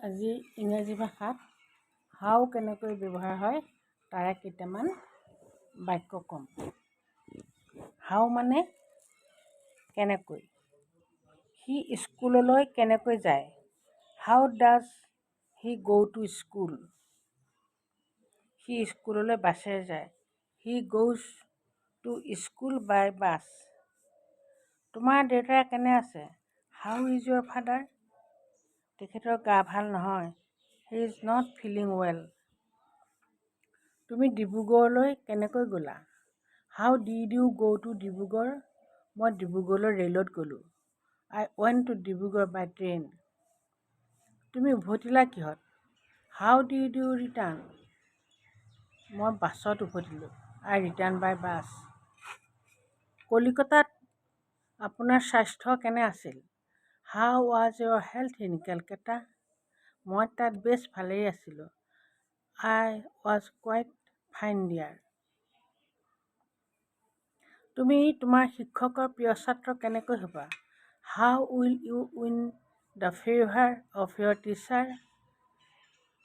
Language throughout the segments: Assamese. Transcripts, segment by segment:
আজি ইংৰাজী ভাষাত হাও কেনেকৈ ব্যৱহাৰ হয়, তাৰে কেইটামান বাক্য ক'ম। হাও মানে কেনেকৈ। সি স্কুললৈ কেনেকৈ যায়? How does he go to school? সি স্কুললৈ বাছেৰে যায়। He goes to school by bus. তোমাৰ দেউতা কেনে আছে? How is your father? তেখেতৰ গা ভাল নহয়। He is not feeling well. তুমি ডিব্ৰুগড়লৈ কেনেকৈ গ'লা? How did you go to Dibrugarh? মই ডিব্ৰুগড়লৈ ৰেলত গ'লোঁ। I went to Dibrugarh by train. তুমি উভতিলা কিহত? How did you return? মই বাছত উভতিলোঁ। I returned by bus. কলিকতাত আপোনাৰ স্বাস্থ্য কেনে আছিল? How was your health in Calcutta? মই তাত বেছ ভালেই আছিলোঁ। I was quite fine there. তুমি তোমাৰ শিক্ষকৰ প্ৰিয় ছাত্ৰ কেনেকৈ হ'বা? How will you win the favour of your teacher?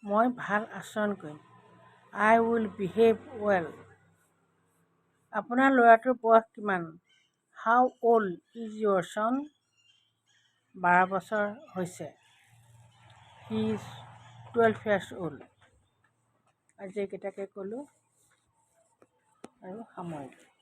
মই ভাল আচৰণ কৰিম। I will behave well. আপোনাৰ ল'ৰাটোৰ বয়স কিমান? How old is your son? 12 বছৰ হৈছে। He is 12 years old. আজি এইকেইটাকে ক'লোঁ আৰু সামৰিলোঁ।